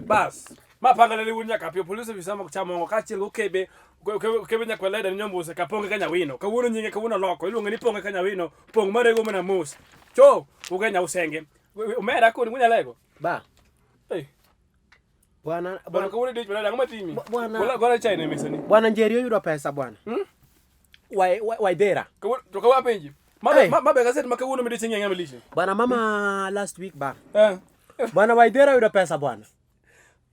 Bas, ma panga ne wuon nyaka piyo police officer mok chamongo kaachiel gi okebe okebe nyaka leda ni nyombuse ka ponge ka nyawino. Kawuono nyinge kawuono loko iluonge ni ponge ka nyawino, pong' marego mana mos. Cho, ugenya usenge. Omera koni munyalego. Ba. Hey. Bwana bwana kawuono dich bwana ang'o matimi? Bwana gola gola chai ne mesani. Bwana Njeri oyudo pesa bwana. Hmm? Wai Waithera. To kawuono apenji. Ma ma be gazet ma kawuono midich ng'eny maliche. Bwana mama last week ba. Eh. Bwana Waithera oyudo pesa bwana.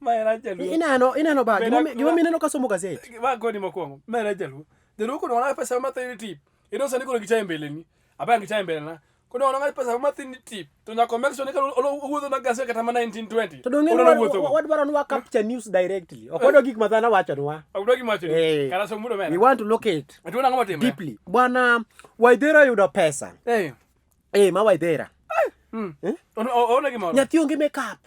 Ma era jaluo. Ineno ineno ba gima mineno ka somo gazet. Ma koni mokwongo. Ma era jaluo. Jaluo kono wana pesa mathin tip. Ino sani koro gi chai mbele ni. Abang gi chai mbele na. Koro wana pesa mathin tip. To nyaka make sure ni koro owuotho na gazet kata ma 1920. To donge wadwaro ni wa capture news directly. Ok wadwa gik ma dhano wachonwa. Ok wadwa gima wachoni. Eh. Kara somo mudo We want to locate. Atuo nang'o matimre? Deeply. Bwana Waithera oyudo pesa. Eh. Eh, ma Waithera. Eh? One gimoro. Nyathi onge makeup.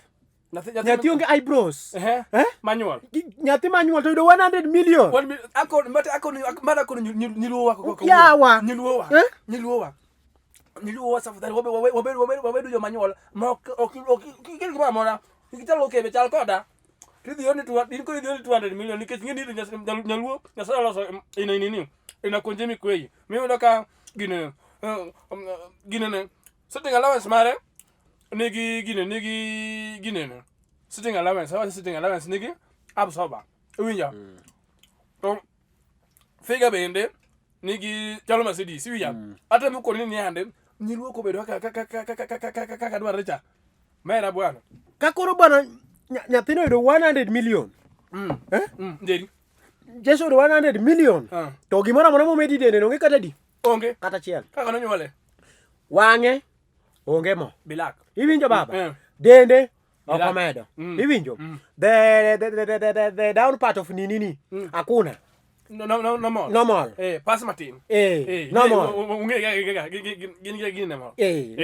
Nyathi onge eyebrows. Eh? Manual. Nyathi manual to yudo 100 million. One million. Ako mate ako mara kono nyiluowa ko. Yawa. Nyiluowa. Eh? Nyiluowa. Nyiluowa safadhali wabe wabe wabe wabe wabe joma nyuol ma ok ok ok kik gimoro amora. Kik chal okebe chal koda. Tidhi yoni tu in koro idhi yoni 200 million nikech ng'e ni nyaluo Nyasaye oloso ina nini ina konje mikweyi. Miyudo ka gine gine ne sitting allowance mare nigi gine nigi gine ne sitting allowance awacho sitting allowance nigi absorber iwinjo to figa bende nigi chalo Mercedes iwinjo atemo koni ni yande nyiluo kobedo kaka kaka kaka kaka kaka kaka dwarre cha mera bwana Ka koro bwana nyathino oyudo 100 million. Eh? Njeri Jesu oyudo 100 million. Ah. To gimoro amora momedi dende onge kata di. Onge. Kata achiel. Kaka nonyuole. Wang'e onge mo. Bilak. Iwinjo baba? Mm. Dende ok Bilak. omedo. Mm. Iwinjo? Mm. The down part of nini ni hakuna. No no no no more. Normal. Eh, pass matin. Eh, Eh, normal. Ung'e gin gi gin normal. Eh,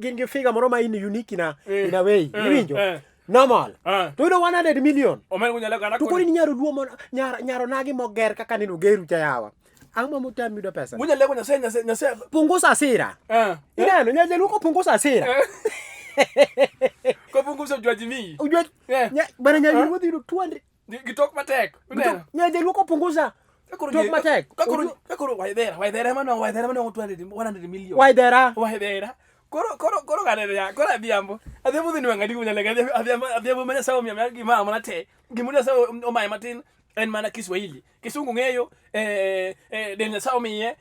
gin gi figure moro ma in unique in Eh. in a way. Eh, Iwinjo? eh. Normal. Ah. To yudo 100 million. Omera kunyalo kana To koro in nyaro luo mo nyaro nagi moger kaka neno geru cha yawa. Ang'o ma motami yudo pesa? Wunyalo go Nyasaye Nyasaye Nyasaye. Punguza hasira. Eh. Ineno nyajaluo kopunguza hasira. Kopunguza ujuaji mingi. Ujua Eh. bana nyajaluo dhi yudo 200. Gi tok matek. Uneno? Nyajaluo kopunguza tok matek. Kakoro kakoro Waithera, Waithera mano Waithera mano 200 100 million. Waithera. Waithera. Koro koro koro kanene ya, koro adhiambo. Adhiambo dhi nwang'o adi kunyalo adhiambo adhiambo ma Nyasaye omiyo gima amora te. Gima Nyasaye omaye matin en mana Kiswahili. Kisungu ng'eyo, eh, eh, del Nyasaye omiye,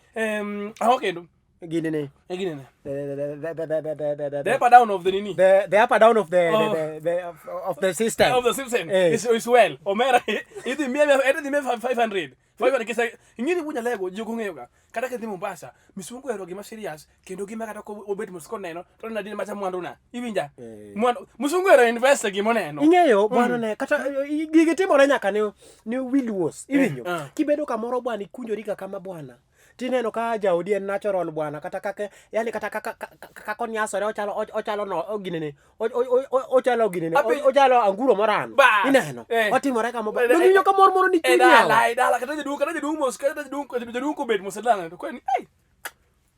ang'o kendo? Gini ni. Eh, gini ne. The The upper down of the nini. the upper down of the Oh. the of the system. Of the system. Eh. Is well. Omera idhi miya idhi miya 500. 500 kisa ing'eni wunya lego ji ok ong'eyo ga. Kata kidhi Mombasa, misungu ohero gima serious kendo gima kata ko obet mos koneno to neno adini macha mwandu na. Iwinja? Eh. Mwandu musungu ohero invest e gima oneno. Ing'eyo bwana ne kata gigi timore nyaka ne wiluos iwinjo Eh, eh. kibedo kamoro bwana ikunjori ka kama bwana tineno ka jaodi en natural bwana kata kaka yani kata kaka kaka onyasore ochalo ochalo no ginene ochalo ginene ochalo anguro moran ineno Eh. otimore kama Eh, donge iwinjo ka mor moro ni E chuny dala, yawa e dala kata jaduong' kata jaduong' mos kata jaduong' jaduong' kobet mos e dala to kweni ai.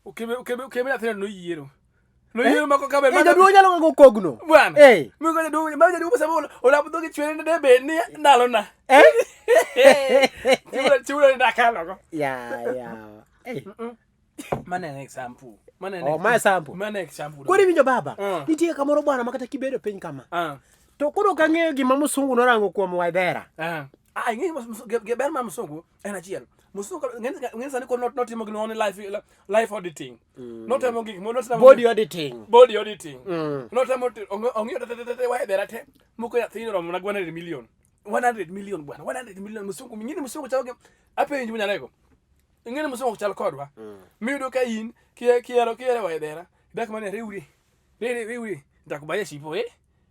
Okebe okebe okebe nyathino noyiero. Noyiero mako kabe Eh, jaduong' nyalo go kogno Bwana. Eh. Miko jaduong' ma jaduong' sama olap dhoge chwere ne debe ni ndalo na. Eh? Chiwra chiwra ni dakalo go. Ya ya. Eh. Mano en example. Mano en Oh, ma example. Mano example. Koro iwinjo baba, Mm. nitie kamoro bwana ma kata kibedo piny kama. Ah. To koro ok ang'eyo gima musungu norango kuom Waithera. Ah. Ah, ing'e ber mar musungu en achiel. Musungu ng'eny sani koro notimo gima ni life life auditing. Notemo gik mo notemo Body auditing. body auditing. Mm. Notemo ong'iyo te te te te Waithera te. Moko nyathini oromo na 100 million. 100 million bwana 100 million musungu ng'ini musungu chalo gi apenji munyalego. Ing'eni musungu ok chal kodwa. Miyudo ka in kiero kiero Waithera dak mana riwri. Riwri riwri. Nitakubaia shipo eh.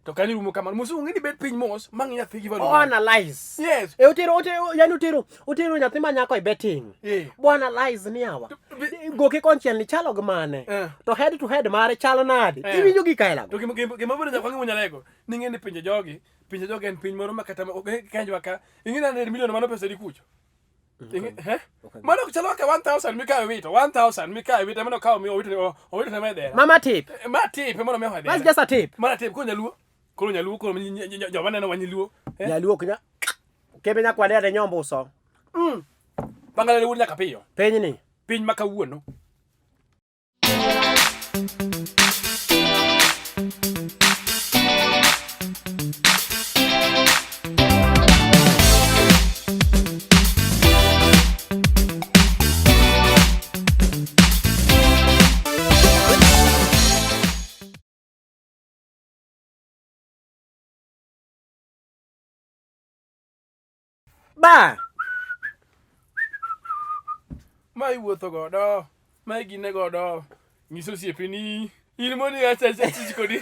To kanyo rumo kamano. Musungu ng'e ni bet piny mos ma ng'i nyathi gi value. O mare. analyze. Yes. E otero otero yani otero otero nyathi ma nyako e betting. Eh. Bo analyze ni awa. Goke konchiel ni chalo gi mane. Eh. To head to head mare chalo nade. Eh. Iwinjo gik aila To go. gima bedo nyaka ng'e nyalego ni ng'e ni pinje jogi, pinje jogi en piny moro ma kata kenjwa ka ing'e ni 100 million mano pesa di kucho. Ing'e he? Mano chalo kaka 1000 mikawe wito, 1000 mikawe wito mano kawo mi owito owito ne medera. Mama tip. Ma tip mano me hodera. That's just a tip. Mana tip koro nyaluo. Koro nyaluo koro joma neno wanyiluo. Eh? Nyaluo ok nya Kebe nyakwade ade nyombuso. Bangalore wuod nyaka piyo. Pinyni. Piny ma kawuono. Ba. Ma iwuotho godo, ma igine godo. Nyiso osiepeni. In mondo achich kodi.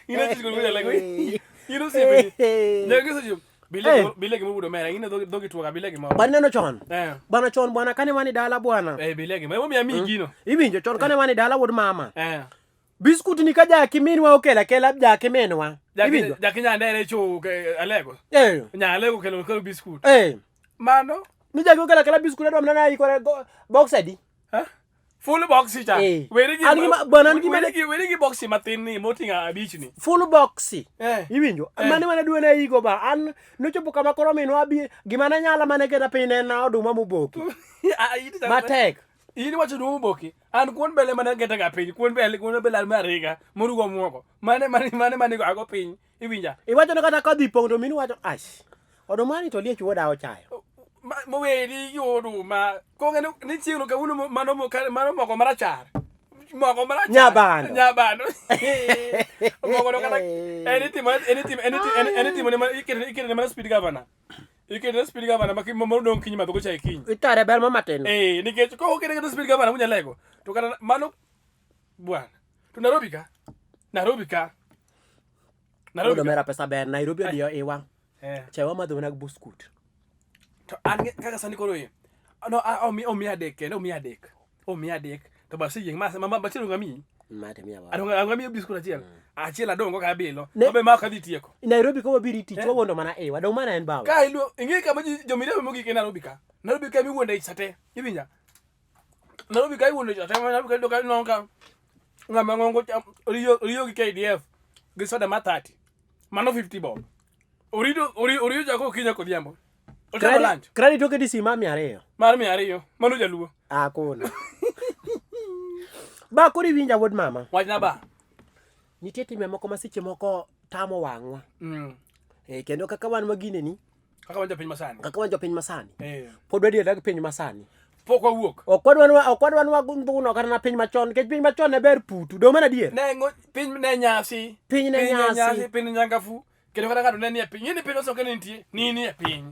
In achich kodi jalego. In osiepeni. Nyaka nyiso ji. Bile bile gimo mera. In dhogi dhogi tuoga bile gimoro. Bana neno chon. Eh. Bana chon bwana kane wan e dala bwana. Eh bile gimo. Emomiyo amiyi gino. Iwinjo chon kane wan e dala wuod mama. Eh. Biskut ni ka jaki minwa okelo akela jaki minwa. Iwinjo? Jaki nyandere chuk alego. Eh. Nya alego kelo kelo biskut. Eh. Mano. Ni jaki okelo akela biskut adwa mana na ikore box adi? Eh? Full box cha. Eh. Weri gi An gima- bwana, an gima- weri gi weri gi box matin ni moting'o abich ni. Full box. Eh. Iwinjo? Eh. Mane mana dwe na igo ba an nochopo kama koro minwa bi gima ne nyala mane keta piny ne en oduma moboki. Ah, in to- Matek. In iwacho ni oboki. An kuon bele mane geta ga piny. Kuon bele kuon bele mar ariga morugo muogo. Mane mane mane mane go ago piny. Iwinja. Iwacho ni kata kodhi pong' to minu wacho ash. Oduma ni to liech wuoda ochayo. Moweri gi oduma. Kong'e ni chieng'no kawuono mano mano mogo marachar. Mogo marachar. Nyabando. Nyabando. Mogo no kata en itimo en itimo en itimo en itimo ne mana ikete ne mana speed governor. Ikete ne speed governor ma modong' kiny madho go chai kiny. Itare bel ma matin. Eh, nikech ko okete kata speed governor munyalego. To kata mano bwana. To Nairobi ka. Nairobi ka. Nairobi. Wuod omera pesa ber Nairobi odiyo iwa. Eh. Chai wamadho mana gi buskut. To an kaka sani koro e. No, omi omi adek kendo omi adek. Omi adek. To bas yieng' ma ma ma chielo ngami. Mate miya ba. Adong angami biskut achiel. Achiel adong' go ka abilo. Ne- To be ma ok adhi tieko. Nairobi ka wabiro tich wawuondo mana iwa. Dong' mana en bawa. Ka iluo ing'e kama ji jomiriambo mogik e Nairobi ka. Nairobi ka miwuonde ich sate. Iwinja? Nairobi ka iwuonde ich sate. Nairobi ka iyudo ka inwang'o ka ng'ama ng'ongo riyo riyo gi KDF gi soda mar 30. Mano 50 bob. Orito oriyo chako okinyi nyaka odhiambo. Ochamo lunch. Credit oketi sima 200. Mar 200. Mano jaluo. Hakuna. Ba koro iwinja wuod mama. Wachna ba. Nitie timbe moko ma seche moko tamo wang'wa. Eh, kendo kaka wan wagineni, Kaka wan jopiny masani. kaka wan jopiny masani. Eh. Pod wadhi gi piny masani. Pok wawuok. Ok wadwa nwa kata na piny machon nikech piny machon ne ber putu. Dong' mana adier. Ne ngo piny ne nyasi. Piny ne nyasi. Piny ne nyangafu. Kendo kata ng'ato ne nie piny. Ing'e ni piny masani ne nitie. Ni nie piny.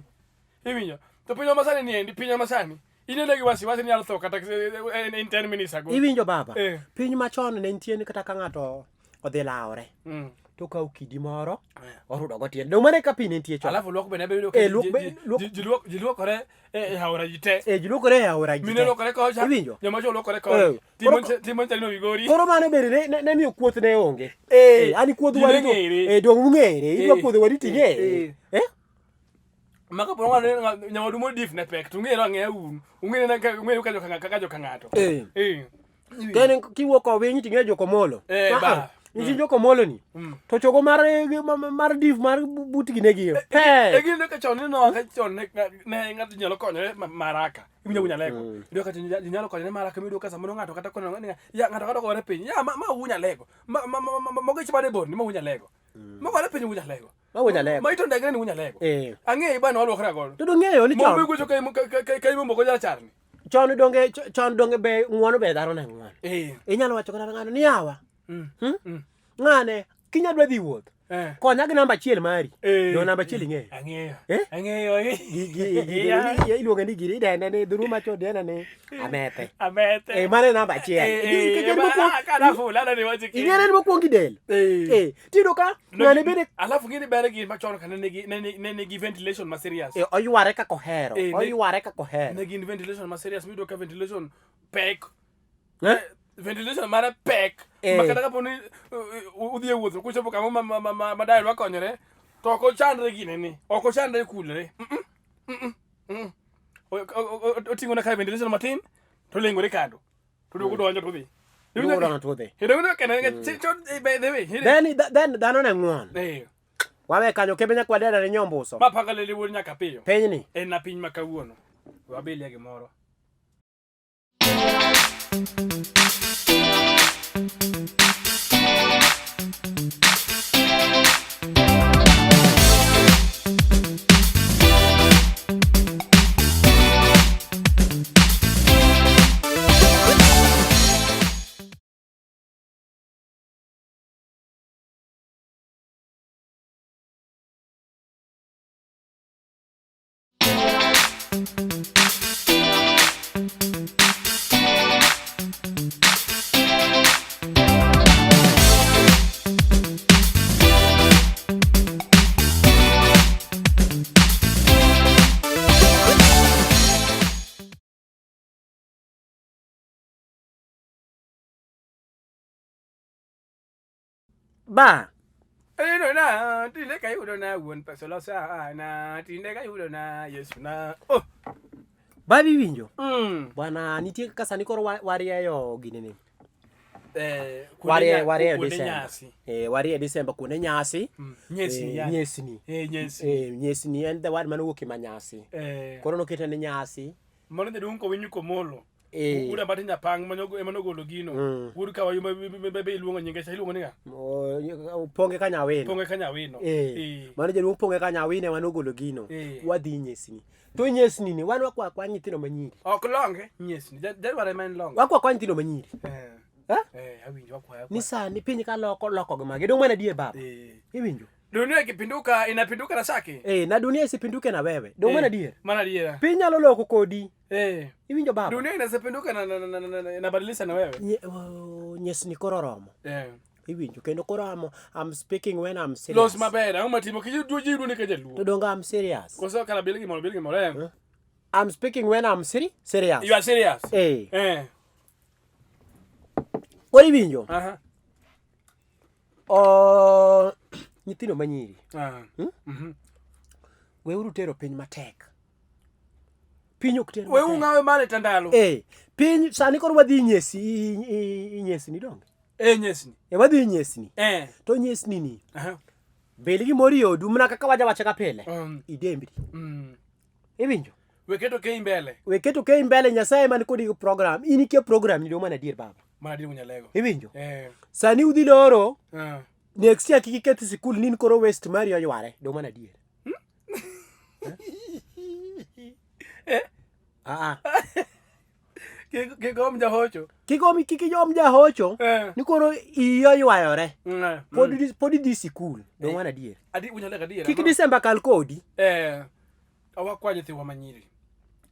Iwinjo? To piny masani ni endi, piny masani. Inene gi wasiwasi ni nyalo tho kata in 10 minutes ago. Iwinjo baba? Eh. Piny machon ne nitie ni kata ka ng'ato odhi lawore to okawo kidi moro orudo go tiende. Dong' mana ka pi ne nitie chon. Alafu luok bende bedo Eh, luok be- luok- ji luokore e aora ji te. Eh, ji luokore e aora ji Mine te. luokore kocha. Iwinjo? Joma chwo luokore Eh. koni. Koro- Timo chalino Migori. Koro mano bende ne miyo kuoth ne onge. Eh, Eh, an ikuodh ji ne wari to ng'ere. eh, dong' ung'ere. Idwa Eh, kuodho wari to eh, ing'ere. eh. Eh? Ma kapo ng'ato nyawadu modif ne pek to ung'ere ang'eya un. Ung'ere na ung'ere ka joka kaka joka ng'ato. Eh. Eh. Kendo kiwuok owiny to ing'eyo jokomolo. Eh, Ah, ba. ah, Nitie jokomolo ni. To chogo mar mar div mar butgi ne gi. E Pek. gino ka chon ni no ka chon ne ne ng'ato nyalo konyore maraka. Iwinjo wunya lego. Iyudo ka ji nyalo konyore maraka miyudo ka samoro ng'ato kata konyo ng'ato ya ng'ato kata gore piny. Ya ma ma wunya lego. Ma ma ma ma ma goch bade bor ni ma wunya lego. Ma gore piny wunya lego. Ma wunya lego. Ma ito ndegre ni wunya lego. Eh. Ang'e bana waluokra godo. To dong' ng'eyo ni Mo chon. gocho ka ka ka imo ko jarachar ni. Chon donge chon donge be ng'uono be dhano ne ng'uono. Eh. Inyalo wacho kata ng'ano ni yawa. Mm. Ng'ane kinya dwa dhi wuoth. Eh. Konya gi namba achiel mari. Eh. Do namba achiel ing'eyo. Ang'eyo. Eh? Ang'eyo. Gi gi gi Yeah. iluonge ni giri idende ni dhuru macho dende ni amethe. Amethe. Eh, mano e namba achiel. Eh, Nikech eh, en mokwongo- ah, kada fula, adwa ni wach ki- ing'e en mokwongo gi del. Eh. Eh, tiyudo ka No, ng'ane bende Alafu gini ber gi machon ka ne nigi ne ne nigi ventilation ma serious. eh, oyware kaka ohero. Eh, ne- Oyware kaka ohero. Ne gin ventilation ma serious miyudo ka ventilation pek. Eh? Ventilation mare pek. Eh. Ma kata kapo ni udhi e wuoth kuchopo kama ma ma ma ma dayo dwa konyore to ok ochandre gine ni. Ok ochandre kulre. Mm -mm. Mm -mm. Oting'o na ka ventilation matin to lengore kando. To duogo donjo to dhi. Duogo donjo to dhi. Iduogo kendo by the way. Then dhano ne ng'won. Eh. Wawe kanyo kembe nyaka wadera ne nyombuso. Ma panga lele wuod nyaka piyo. Pinyni. En na piny ma kawuono. Wabelie gimoro. Ba. Ino na, tinde kayudo na wuon pesa losa na, tinde kayudo na Yesu na. Oh. Babi winjo. Mm. Bwana nitie kaka sani koro warieyo ginene. Eh, Warieyo kuonde December. nyasi. Eh, warieyo December kuonde nyasi. Nyesni. Eh, yani. nyesni. Eh, nyesni. Eh, nyesni en the word manowuok e manyasi. Eh. Koro nokete ni nyasi. Mano jaduong' kowinyo komolo. Eh. Wuod Ambati Nyapang' ema nogolo gino. Wuod Kawayu ma be iluongo nyinge cha iluongo ni ng'a? Ponge ka nyawino. Ponge ka nyawino. Eh. Eh. Mano jaduong' Ponge ka nyawino ema nogolo gino. Eh. Wadhi nyesni. To nyesni ni wan wakwa kwa nyithindo manyiri. Ok longe nyesni. Jadware ma en longe. Wakwa kwa nyithindo manyiri. Eh. Eh? Eh, awinjo wakwa. Ni sani piny ka loko loko gi magi. Dong' mana adier baba. Eh. Iwinjo? Dunia ikipinduka inapinduka na saki. Eh, na dunia isipinduke na wewe. Dong' mana adier. Mana adiera. Piny nyalo loko kodi. Eh. Iwinjo baba? Dunia inasepinduka na na na na inabadilisha na wewe. Nyesni koro oromo. Eh. Iwinjo kendo koro I'm speaking when I'm serious. Los maber, ang'o matimo kiji duoji yudo ni ka To jaluo. donge I'm serious. Koso kala bil gimoro bil gimoro. Eh. I'm speaking when I'm serious. You are serious. Eh. Eh. Koro iwinjo? Aha. Oh, nyithindo manyiri. Ah. Mhm. Weuru tero piny matek. Piny ok ter We matek. ung'awe male tandalo. Eh, piny sani koro wadhi nyesi i nyesni donge? Eh, nyesni. Eh, wadhi nyesni. Eh. To nyesni ni Aha. bed gimoro e odu mana kaka wajawacho ka pile. Idembri. Iwinjo? We keto kei mbele. We keto kei mbele Nyasaye man kodi gi program. In ikia program ni dong' mana adier baba. Mana adier Munyalego. Iwinjo? Eh. Sani udhi loro Ah. next year kik iketh sikul nin koro waste mari oyware. Dong' mana adier. Eh. Ah ah. Kik om jahocho. Kik om kik iyom jahocho Eh. ni koro iyi oywayore. Pod idhi sikul. Dong' mana adier. Adi Munyalego adier. Kik December kal kodi. Eh. Awakwa nyithiwa manyiri.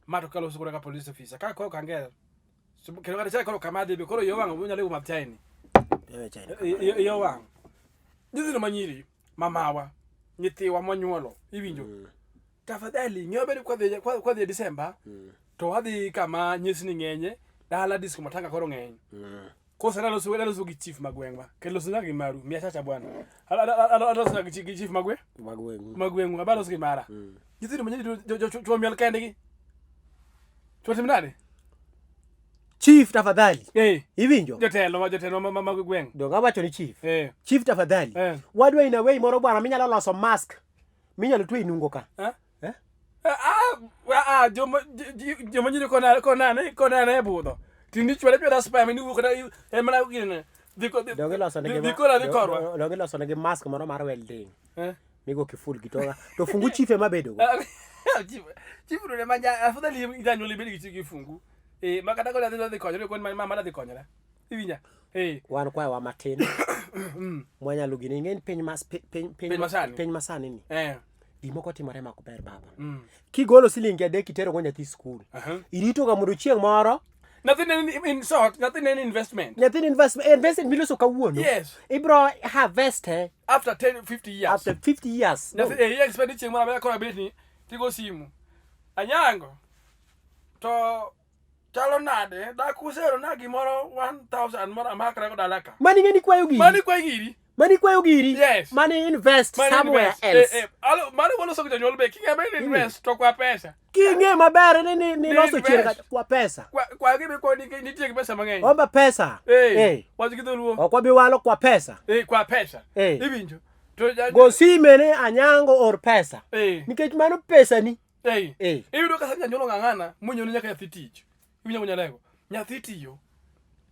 Ma to kaloso koro ka police officer. Ka koro kangera. Kendo kata chai koro kama dhi be koro iyo wang' Munyalego madh chai ni. Iyo wang'. Nyithindo manyiri mamawa nyithiwa mwanyuolo iwinjo. Tafadhali ng'eyo bedo kwadhi e December to wadhi kama nyesni ng'enye dala disco matanga koro ng'eny. Kosa naloso gi chief ma gweng'wa. Kendo loso nyaka gi maru. Miya chacha bwana. Aloso nyaka gi chief ma Magweng'u. ma gweng'u. Aba loso gi mara. Nyithindo manyiri chwo miel kendgi. Chwo tim nade? Chief tafadhali. Eh. Iwinjo? Jotelo ma gweng'. Donge awacho ni chief. Eh. Chief tafadhali. Eh. Wadwa in a way moro bwana minyalo loso mask. Minyalo twe inungo ka. Eh? Eh? Ah, ah, joma nyiri konane e budho. Tindi chwere chwera sperm ni wuok kata en mana gine. Dhi ko Donge iloso negi dhi kora dhi korwa. Donge iloso negi mask moro mar welding. Eh? Migo kiful gi to fungu chief ema bedo go. Chief chief no ma ja afadhali janyuol ibed gi fungu. Eh, ma kata kod dhi konyore kon mama dhi konyore. Iwinja? Eh. Wan kwayowa matin mwanyalo gini ing'e ni piny mas piny piny Piny masani. piny masani ni Eh. gimoko timore mak ber baba. Mm. Kigolo silingi adek itero go nyathi skul. Aha. Irito ga mondo chieng' moro Nyathi ne en in short, nyathi ne en investment. nyathi ni invest investment miloso kawuono. Yes. Ibro harvest eh, After 10 50 years. after 50 years. No. Nyathi eh expect ni chieng' moro amora koro abet ni tigo simu. Anyango. To chalo nade? Dak usero na gimoro 1000 moro amakra go dala ka. Mani ng'e ni kwayo giri. Mani kwa giri. Mani kwayo giri. Yes. Mani invest Mani somewhere invest. else. Eh, eh, alo, mano waloso gi jonyuol be king'e ni invest to kwa pesa. King'e maber ni ni, ni Ni loso chien invest. ka kwa pesa. Kwa kwa gibi kwa nitie gi pesa mang'eny. Omba pesa. Eh. Eh. Wach gi dholuo. Ok wabi walo kwa pesa. Eh, kwa pesa. Eh. Iwinjo. To ja Go sime ne Anyango or pesa. Eh. Nikech mano pesani. Eh. Eh. Iyudo ka sani janyuol ong'ang'ana monyo ni nyaka nyathi tich. Iwinjo munyalego. Nyathi tiyo.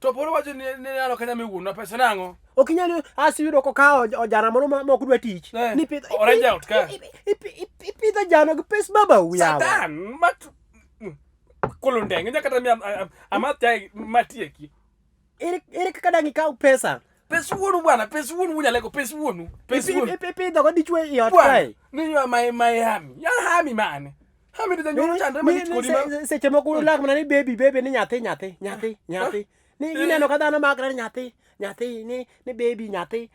To pod wacho ni ni nalo kanya mi wuonwa pesa nang'o? Ok inyal asi yudo kokawo ojana moro ma ma ok dwa tich. Eh, Ni pidho orange out ka. Ipidho jano gi pes babau yawa. Satan mat kolondenge nyaka kata mi amadh chai matieki. Ere ere kaka dang' ikaw pesa? Pes wuonu bwana, pes wuonu munyalego, pes wuonu. Pes wuonu. Ipidho go dichwo e ot Bwana, kae. ni you are my my hami. Ya hami mane? Hami to janyuol chandre malich kodi ma. Seche moko ulak mana ni baby baby ni nyathi nyathi nyathi nyathi. Ni ineno ka dhano makre ni nyathi nyathi ni ni baby nyathi.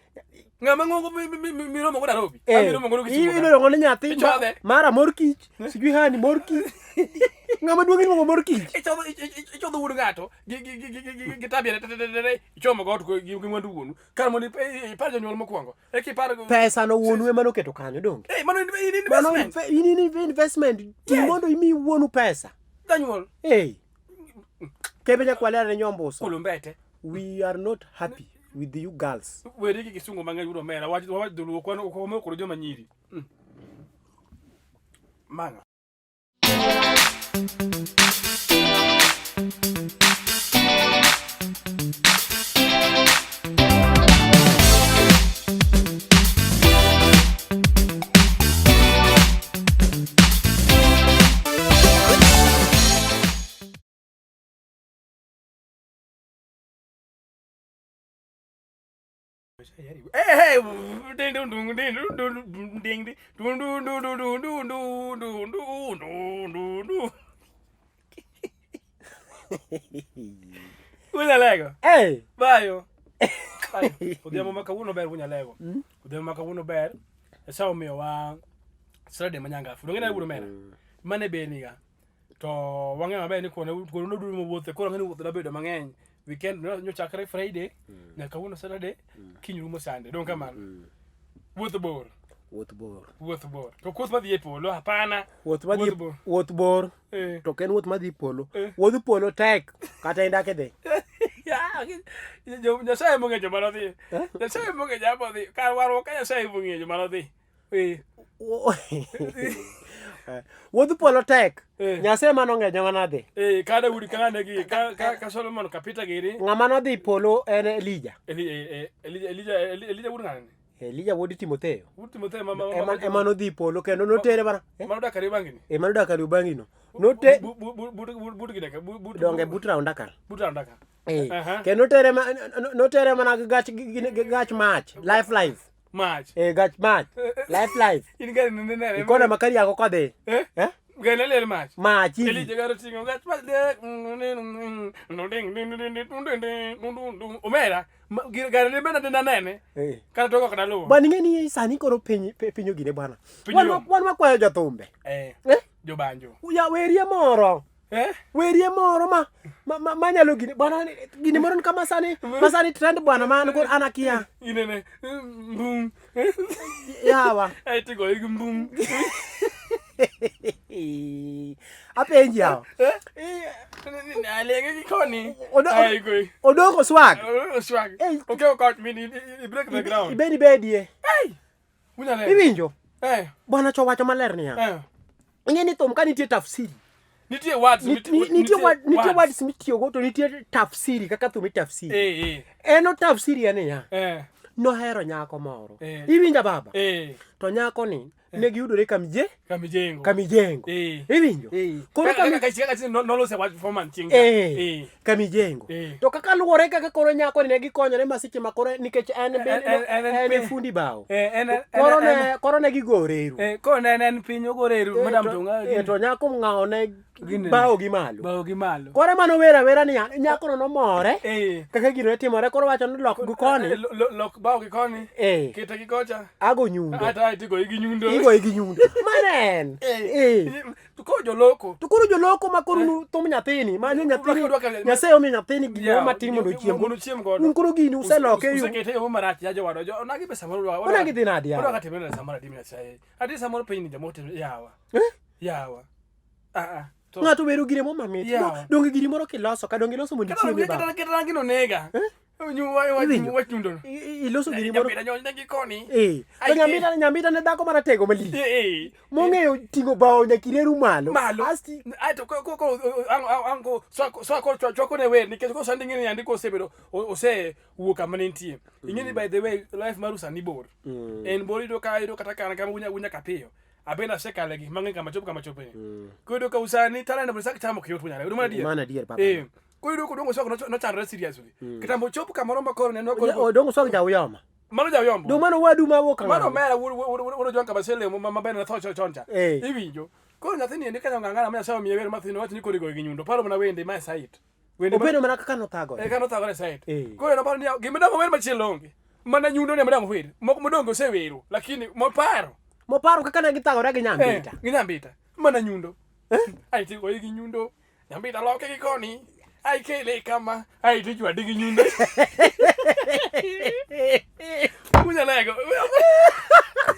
Ng'ama ng'ongo miromo go Nairobi. Eh, Miromo go Kisumu. Iluongo ni nyathi Ichodhe. mara mor kich sijui hani mor kich. Ng'ama duong' iluongo mor kich. Ichodho ichodho wuod ng'ato gi gi gi gi gi gi tabia te te te te ichomo go ot gi gi mwandu wuonu. Kar mondo ipar jonyuol mokwongo. Eka ipar Pesa no wuonu ema noketo kanyo donge. Eh, mano in Mano investment. in in investment. Ti Yes. mondo imi wuonu pesa. Janyuol. Hey. Kebe nyakwalera ne nyombuso. Kulumbete. We are not happy with you girls. Weri gi kisungu mang'eny wuod omera. Wach wach dholuo kwan ok wamoko kod joma nyiri. Mano. Hey, hey, ding ding ding ding ding ding ding ding ding ding ding ding ding ding ding ding ding. Unyalego. Hey. Bayo. Bayo. Odhiambo ma kawuono ber unyalego. Odhiambo ma kawuono ber. Nyasaye omiyowa Saturday ma nyangafu. Donge ne wuod omera? Mane beniga. To wang'eyo maber ni kuonde kuonde duto mowuothe koro ang'e ni wuoth dabedo mang'eny. Weekend nyochakre Friday nyaka kawuono Saturday kiny rumo Sunday. Donge kamano? Wuoth bor. Wuoth bor. Wuoth bor. To wuoth madhi e polo hapana. Wuoth madhi Wuoth bor. wuoth bor. Eh. To ok en wuoth madhi polo. Eh. Wuodh polo tek kata indak idhi. Ya, Nyasaye mong'eyo joma nodhi. Eh? Nyasaye mong'eyo joma odhi. Kar warruok ka Nyasaye mong'eyo joma nodhi. Eh. Wuodh polo tek. Eh. Nyasaye ema nong'eyo joma nodhi. Eh, ka Daudi ka ng'ane gi ka ka ka Solomon ka Peter giri. Ng'ama nodhi polo en Elija. Eli eh, Elija Elija Elija wuod ng'ane. Elija wuod Timotheo. Wuod Timotheo ma ma Ema ema nodhi polo kendo notere mana. Eh? ma nodak Kariobangi ni. Ema nodak Kariobangi no. Note Bu bu bu bu but gi daka but donge but Raundakal. but Raundaka. Eh. Aha. Kendo notere notere mana gi gach gi gach mach. Life life. Mach. Eh gach mach. Life life. In gari ne ne ne. Ikona ma Kariako kodhi. Eh? Eh? Gari ne liel mach. Mach. hivi. Elija garo ting'o gach mach de omera gari ne bende nanene Eh. kata tok ok naluwo Bwana ing'e ni sani koro piny piny ogine bwana. Piny Wan yom. wan wakwayo jothumbe. Eh, Eh? jobanjo Ya werie moro. Eh? Werie moro ma ma, ma, ma nyalo gine bwana gine moro ni kama sani ma sani trend bwana ma an koro an akia. Inene mbum Yawa. Ai tigo gi mbum Apenji yawa. Eh? Alenge gi koni. Ai goi. Odoko swag. Swag. Eh. Okay, okay, mean i break the ground. Ibedi bedie. Hey. Unyale. Iwinjo? Eh. Bwana cho wacho maler niya. Eh. Ing'e ni thum ka nitie tafsiri. Nitie words. Nitie nitie words mitiyogo to nitie tafsiri kaka thum itafsiri. Eh, eh. En otafsiri en niya. Eh. Nohero nyako moro. Eh. Iwinja baba? Eh. To nyako ni ne giyudore kamje Kamijengo. kamijengo. Eh. Iwinjo? Eh. Koro Kaka kami kaka kaka no nolose wach foreman chieng' cha. Eh, Eh. kamijengo. Eh. To kaka luwore kaka koro nyako ni ne gikonyore ma seche ma koro nikech en be En- en- en en e piny. fundi bao. Eh, en- en- Koro en- ne koro ne gigore eru. Eh, koro ne en piny ogore eru Eh, madam to- to ng'a eh, to nyako ng'awo ne Gini. bao gi malo. bao gi malo. Koro ema nowero awera niya, nyakono nomore Eh. kaka gino ne timore koro wacho ni lok gi koni Eh, Lok bao gi koni. eh, Kete gi kocha. ago nyundo Ata ai tigoyi gi nyundo. igoyi gi nyundo mano en eh. To koro joloko. To koro joloko ma koro nu thum nyathini manyo nyathini Udwa- Nyasaye omiyo nyathini gimoro Yeah, matin mondo ochiem mondo ochiem godo. Un koro gini useloke yo Usekete e yo marach ya jowadwa. Jo onagi be samoro dwa. Onagi dhi nade yawa? Odwa ka timre nade samoro adi Nyasaye. Adi samoro piny ni jomoko timre yawa. Eh? Yawa. Ah ah. To Ng'ato wero gire mo mamit. Yeah. Donge giri moro kiloso ka donge iloso mondo kata ichieme kata baba. kata rangi no nega. Nyu wa wa Iwinjo? wach nyundo no. Iloso giri moro. Nyambita nyony gi koni. Eh. To Ai, nyambita nyambita ne dhako maratego malich. Eh eh. Mong'eyo ting'o bao nyaka ireru malo. Malo. Asti Ai to ko ko ko ang ang ko so so ko chwako ne wer nikech ko sandi ng'eni andiko osebedo ose wuok kama ne nitie. Ing'eni by the way life maru sani bor. En bor iyudo ka iyudo kata kana kama wunya wunya kapiyo. Abende asekale gik mang'eny kama chopo kama chopo ni. Koro iyudo ka usani talent mondo ichak chamo ok yot wunyalo. Iyudo mana adier. Mano adier baba. Eh. Koro iyudo kodongo swag nochandore seriously. Kitambo ochopo kamoro ma koro neno koro Odongo swag jauyoma. mano jayombo. Dong mano wadu ma wuok Mano ang'o? omera wuod Ojwang' Kabasele ma bende notho chon cha. Eh. Iwinjo. Koro nyathini endi kanyo ng'ang'ana ma Nyasaye omiye wer mathin owacho ni koro igoyo gi nyundo. Paro mana wende ma e site. Wende ma Obedo mana kaka nothagore. e kano thagore e site. Eh. Koro en oparo niya gima dang' ower machielo onge. Mana nyundo ni ema dang' ower. Moko modong' osewero lakini moparo. Moparo kaka ne githagore gi Eh, nyambita. gi nyambita. Mana nyundo. Ai tigoye gi nyundo. Nyambita loke gi koni. Ai kele kama. Ai tichwade gi nyundo. Unyalego.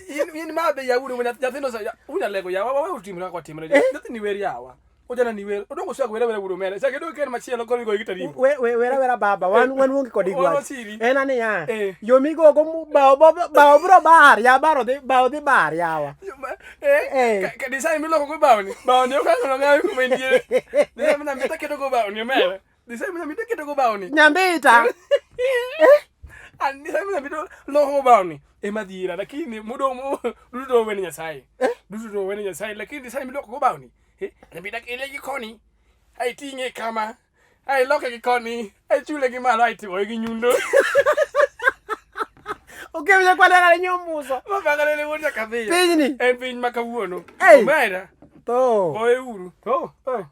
In in ma be yauru nyathino unyalego yawa wawe utimre kaka watimre. Nyathini wer yawa. Ojana ni wer. Odongo siak wera wera wudo mele. Chak idog ken machielo koro igoyi gi tarimbo. We we wera wera baba wan wan onge kod Wan igwach. wasiri. En aniya. Eh. Yo migogo bao bao biro bar ya baro dhi bao dhi bar yawa. Eh, Eh. ka design miloko go bawni. Bawni ok ang'o ng'ayo kuma entie. Design ma nyambita keto go bawni omera. Design ma nyambita keto go bawni. Nyambita. An design ma nyambita loko go bawni. Ema dhira lakini mudong' duto to owene Nyasaye. Duto to owene Nyasaye lakini design miloko go bawni. Eh, nyambita kele gi koni. Ai ting'e kama. Ai loke gi koni. Ai chule gi malo ai tigoye gi nyundo. Okewinjo kwalera ne nyombuso. Mabagalele wuod Jakadhiyo. Pinyni. En piny ma kawuono. Ei. Omera. To. Goye uru. Oh, eh.